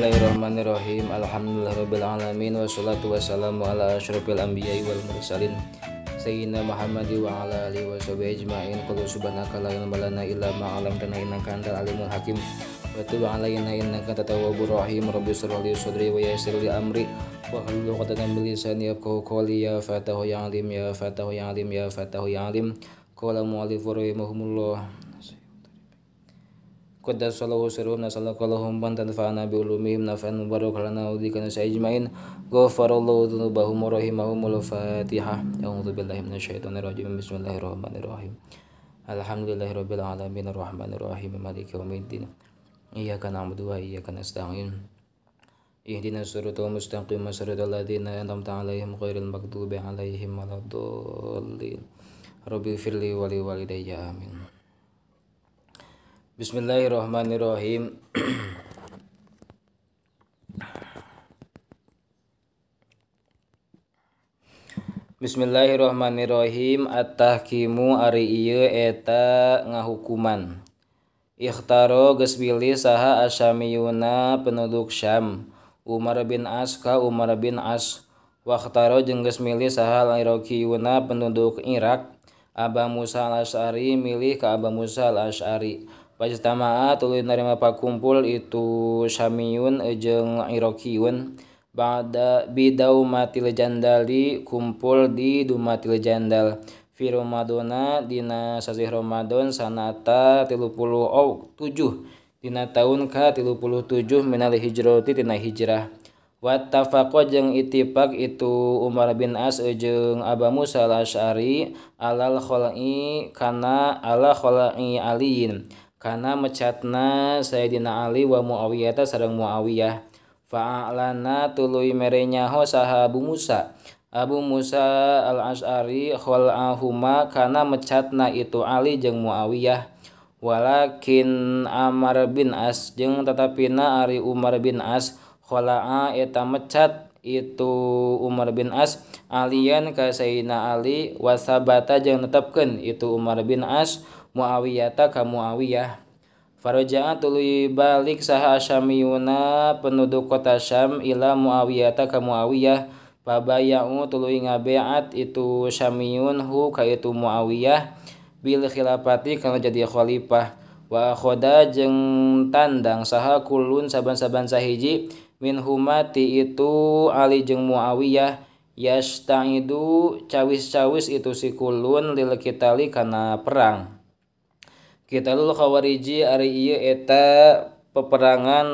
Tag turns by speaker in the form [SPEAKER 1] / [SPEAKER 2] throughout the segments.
[SPEAKER 1] Bismillahirrahmanirrahim. Alhamdulillahirabbil alamin wassalatu wassalamu ala asyrofil anbiya'i wal mursalin sayyidina Muhammad wa ala alihi washabihi ajmain. Qul subhanaka la ilma lana illa ma 'allamtana innaka antal alimul hakim. Wa tub 'alaina innaka antat tawwabur rahim. Rabbi shrah li sadri wa yassir li amri wahlul 'uqdatam min lisani yafqahu qawli. Ya fatahu ya alim, ya fatahu ya alim, ya fatahu ya alim. Qala mu'allif rahimahumullah. Qaddasallahu sirruhum nasallallahu ban tanfa'ana bi ulumihim naf'an mubarak lana wa dikana ajmain. Ghafarallahu dzunubahum wa rahimahumul Fatihah. A'udzu billahi minasyaitonir rajim. Bismillahirrahmanirrahim. Alhamdulillahirabbil alamin arrahmanir rahim maliki yaumiddin. Iyyaka na'budu wa iyyaka nasta'in. Ihdinas siratal mustaqim siratal ladzina an'amta 'alaihim ghairil maghdubi 'alaihim waladdallin. Rabbighfirli wa liwalidayya amin. Bismillahirrahmanirrahim. Bismillahirrahmanirrahim. At-tahkimu ari ieu eta ngahukuman. Ikhtaro geus milih saha asyamiyuna penduduk Syam, Umar bin As ka Umar bin As. Wakhtaro jeung geus milih saha al-Iraqiyuna penduduk Irak, Aba Musa al-Asy'ari milih ka Aba Musa al-Asy'ari. Pajtama'a tuluy narima pakumpul itu Syamiyun jeung Iraqiyun ba'da bidaumatil jandali kumpul di Dumatil Jandal fi Ramadana dina sasih Ramadan sanata 37 dina taun ka 37 minal hijrati tina hijrah. Wattafaqo jeung ittifaq itu Umar bin As jeung Aba Musa al-Asy'ari alal khal'i kana ala khal'i aliyin kana mecatna Sayyidina Ali wa Muawiyah sareng Muawiyah. Fa'alana tuluy mere nyaho saha Abu Musa Abu Musa al-Asy'ari khal'ahuma kana mecatna itu Ali jeung Muawiyah. Walakin Amr bin As jeung tetapina ari Umar bin As khala'a eta mecat itu Umar bin As alian ka Sayyidina Ali wasabata jeung netepkeun itu Umar bin As Muawiyah ka Muawiyah. Faraja'a tuluy balik saha Syamiyuna penduduk kota Syam ila Muawiyah ka Muawiyah. Pabaya'u tuluy ngabeat itu Syamiyun hu ka itu Muawiyah bil khilafati kana jadi khalifah. Wa akhoda jeung tandang saha kulun saban-saban sahiji min humati itu Ali jeung Muawiyah yasta'idu cawis-cawis itu si kulun lil kitali kana perang. Kitalul khawariji ari ieu eta peperangan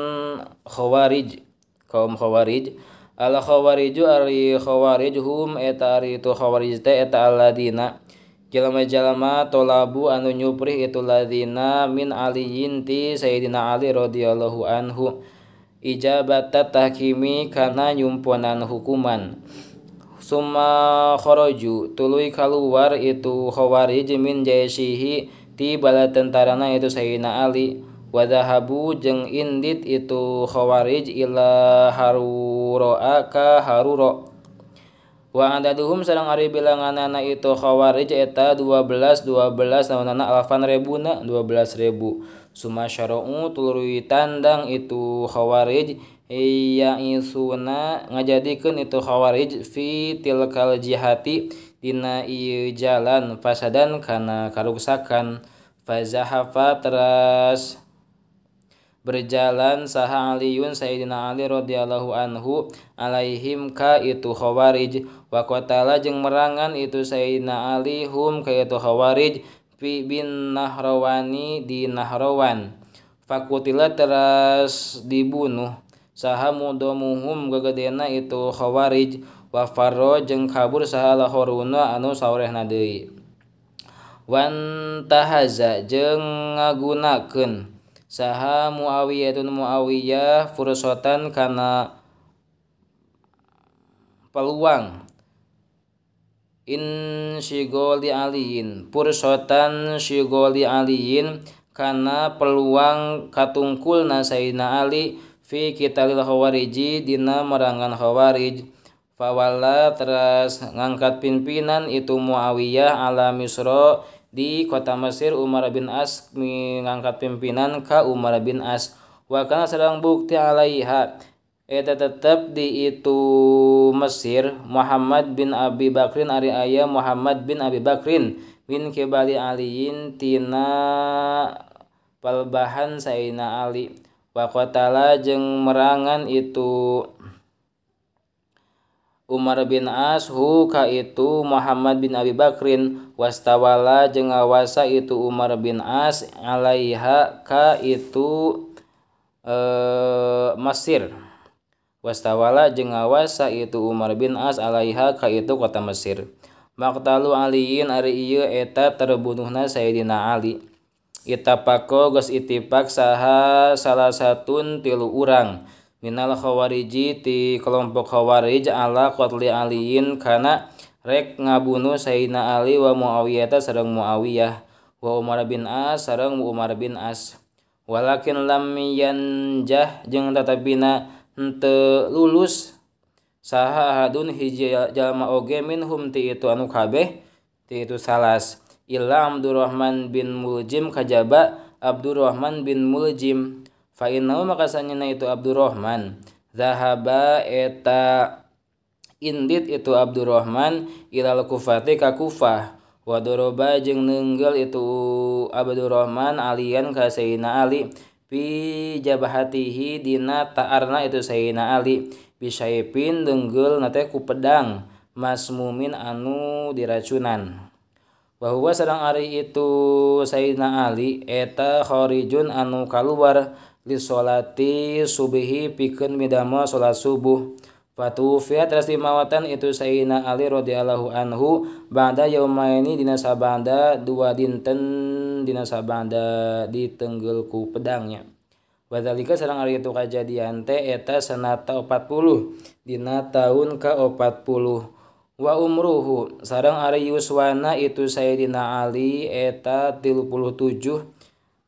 [SPEAKER 1] khawarij, kaum khawarij. Al khawariju ari khawarij hum eta ari itu khawarij teh eta alladina jalma-jalma tolabu anu nyuprih itu ladina min aliyin ti Sayyidina Ali radhiyallahu anhu ijabat tahkimi kana nyumponan hukuman. Summa kharaju tuluy kaluar itu khawarij min jaisihi ti bala tentarana itu Sayyidina Ali. Wa dhahabu jeung indit itu khawarij ila harura ka harura. Wa adaduhum sareng ari bilanganana itu khawarij eta 12 naonana alfan rebuna 12.000. Summa syara'u tuluy tandang itu khawarij yaisuna ngajadikeun itu khawarij fi tilkal jihati dina ieu jalan fasadan kana karuksakan. Fazahafa teras berjalan saha Aliyun Sayyidina Ali radhiyallahu anhu alaihim ka itu khawarij. Wa qatala jeung merangan itu Sayyidina Ali hum ka itu khawarij fi bin Nahrawani di Nahrawan. Fakutila teras dibunuh saha mudomuhum gagedena itu khawarij. Wa farro jeung kabur saha lahoruna anu saurehna deui. Wantahaza jeung ngagunakeun saha Muawiyatun Muawiyah fursatan kana peluang insyigoli aliyin fursatan syigoli aliyin kana peluang katungkulna Sayyidina Ali fi kitalil khawariji dina merangan khawarij. Fawalla teras ngangkat pimpinan itu Muawiyah ala Misra di kota Mesir. Umar bin As ngangkat pimpinan ka Umar bin As. Wa kana sareng bukti alaiha eta tetep di itu Mesir Muhammad bin Abi Bakrin ari aya Muhammad bin Abi Bakrin min kibali aliyin tina palbahan Sayyidina Ali. Wa qatala jeung merangan itu Umar bin As hu ka itu Muhammad bin Abi Bakrin wastawala jeung ngawasa itu Umar bin As alaiha ka itu Mesir. Wastawala jeung ngawasa itu Umar bin As alaiha ka itu kota Mesir. Maqtalu aliyin ari ieu eta terbunuhna Sayyidina Ali. Itapako geus ittifaq saha salah satun tilu urang minal khawariji ti kelompok khawarij ala qatli aliyin kana rek ngabunuh Sayyidina Ali wa Muawiyah sareng Muawiyah wa Umar bin As sareng Umar bin As. Walakin lam yanjah jeung tatapina henteu lulus saha ahadun hiji jalma oge minhum ti itu anu kabeh ti itu salas illa Abdurrahman bin Muljim kajaba Abdurrahman bin Muljim. Fa innahu maka sanyana itu Abdurrahman zahaba eta indit itu Abdurrahman ilal Kufati ka Kufah wa doroba jeung neunggel itu Abdurrahman alian ka Sayyidina Ali fi jabhatihi dina ta'arna itu Sayyidina Ali bisaipin denggel nate ku pedang masmumin anu diracunan. Bahwa sareng ari itu Sayyidina Ali eta kharijun anu kaluar li sholati subuhi pikeun midamel salat subuh. Fatufiat teras dimawatan itu Sayyidina Ali radhiyallahu anhu ba'da yaumaini dina sabada dua dinten dina sabada ditenggel ku pedangnya. Wadzalika sareng ari itu kajadian teh eta sanata 40 dina tahun ka 40. Wa umruhu sareng ari yuswana itu Sayyidina Ali eta 37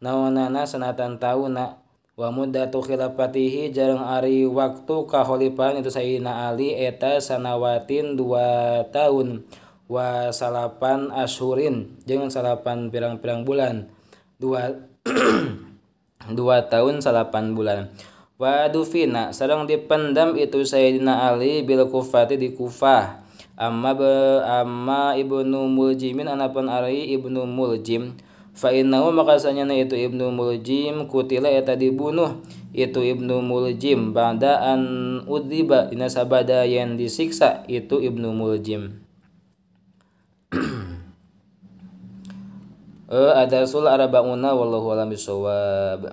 [SPEAKER 1] naonana sanatan tauna. Wa muddatu khilafatihi jareng ari waktu kakhalifahan itu Sayyidina Ali eta sanawatin 2 tahun wa salapan ashurin jeung salapan pirang-pirang bulan 2 tahun salapan bulan. Wa dufina sareng dipendam itu Sayyidina Ali bil Kufati di Kufah. Amma Ibnu Muljimin anapun ari Ibnu Muljim fa innahu maka sanyana itu Ibnu Muljim kutila eta dibunuh itu Ibnu Muljim ba'da an udziba dina sabada yang disiksa itu Ibnu Muljim. Ada sul arba'una wallahu a'lam bissawab.